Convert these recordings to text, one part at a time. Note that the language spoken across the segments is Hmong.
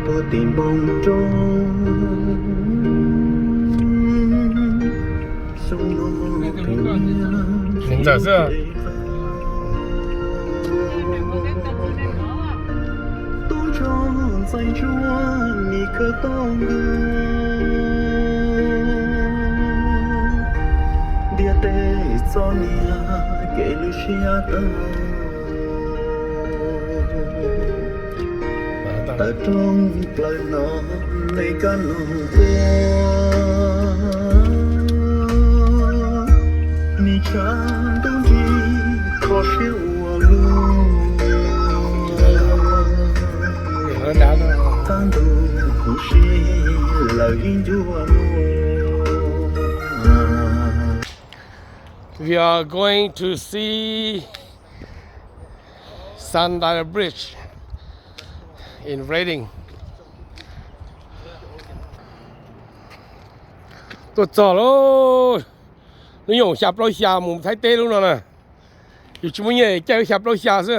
Ua tim npoo roob, xyoo no tus niam ntxawm xwb. Tub ntsuag ntxais ntsuag nim khawb tau nkawd, ntiaj teb txom nyem kev lwj siab tawg. Tawm rooj plaws no, nej kab noog tuaj, nim tshav ntuj nrig kho siab ua luaj, txaj ntuj huv si lawm ib ncua luaj. We are going to see Sundial Bridge in Reading. Tuaj txog lawm, hnub nyoog xya plaub xya mus Thaib teb lub no na. Yus tsis muaj nyiaj caij lub xya plaub xya xwb.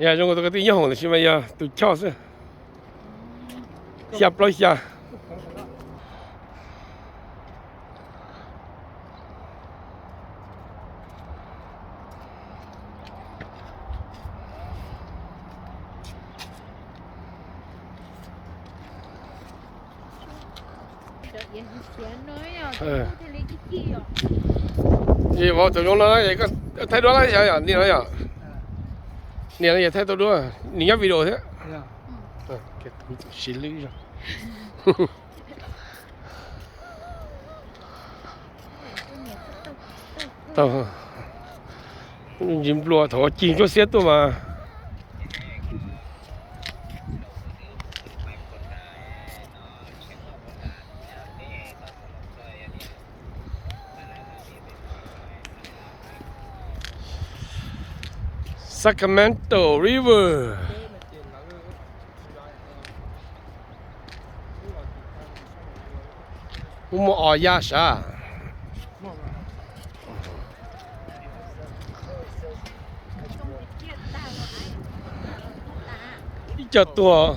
Yog zoo nkaus tus ko tw nyob hoom tab sis mas yog tus choj xwb. Xya plaub xya. Vauv thaum zoo no, thaij duab lawm xyov yom, niam no yom. Niam no yog thaij tau duab, nws nyob video thiab. Siv lwj zog. Tau ntsis nplua thaum ua cig ntsuab xiab tuaj mas. Sacramento River. Muaj os ya sav. Ib co tuag.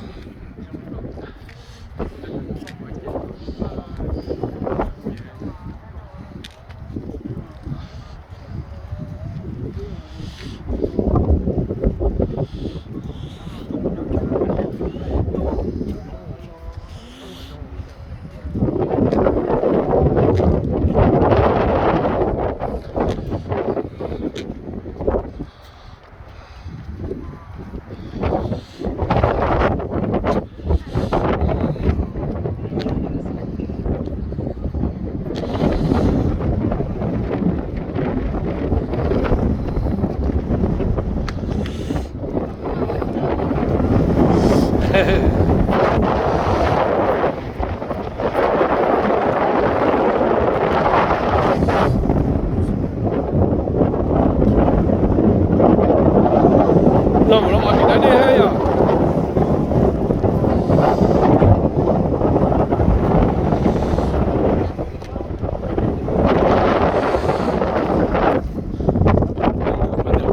Los mus los os tim dab dej thiab yom.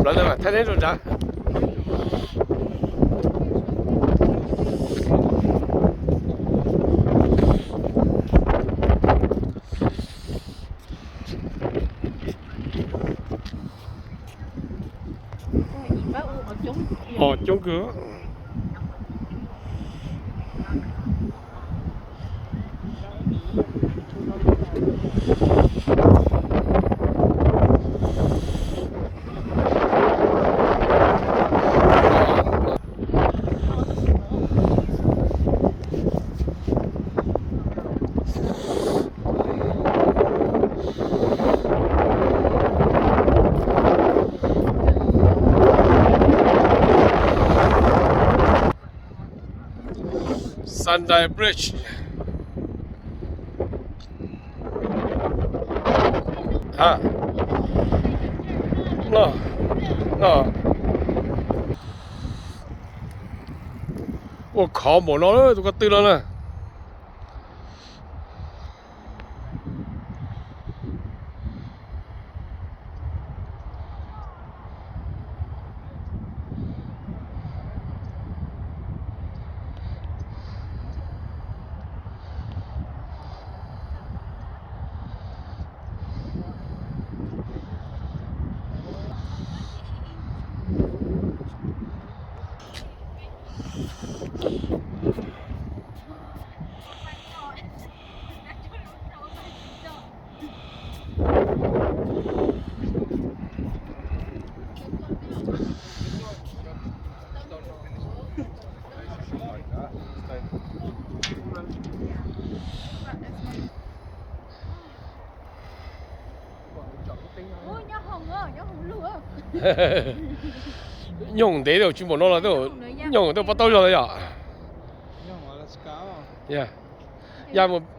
Plawv ntawd mas thaij neb rau nrad. Os coob kawg. Sundial Bridge. Ha, no, no. Ua khov npaum no lawm tus ko tw no na. Nyooj ntev tsis npaum no los, nyooj tej pob taub zog yom. Ya,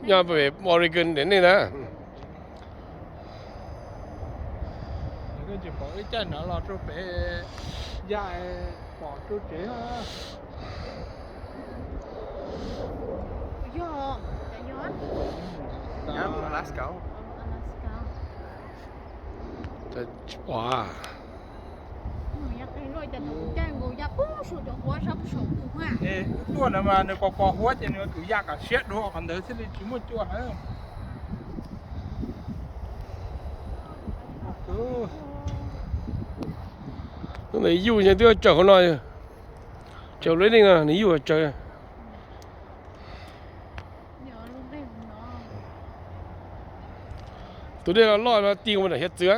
ya pem Oregon ntev nej na. Tsis pom ib caij no los rau pem ya pom rau tsev. Alaska. Tsis pom. Tuaj no mas nws pos pos huab ces nws tus ya kom siab dua qhov ntawd thiaj li tsis muaj cua heev. Ntawm yuj nws twb tsaws hauv no, tsaws lub neej no nws yuj tsaws. Tus dej loj loj no ti mus nram hiav txwv.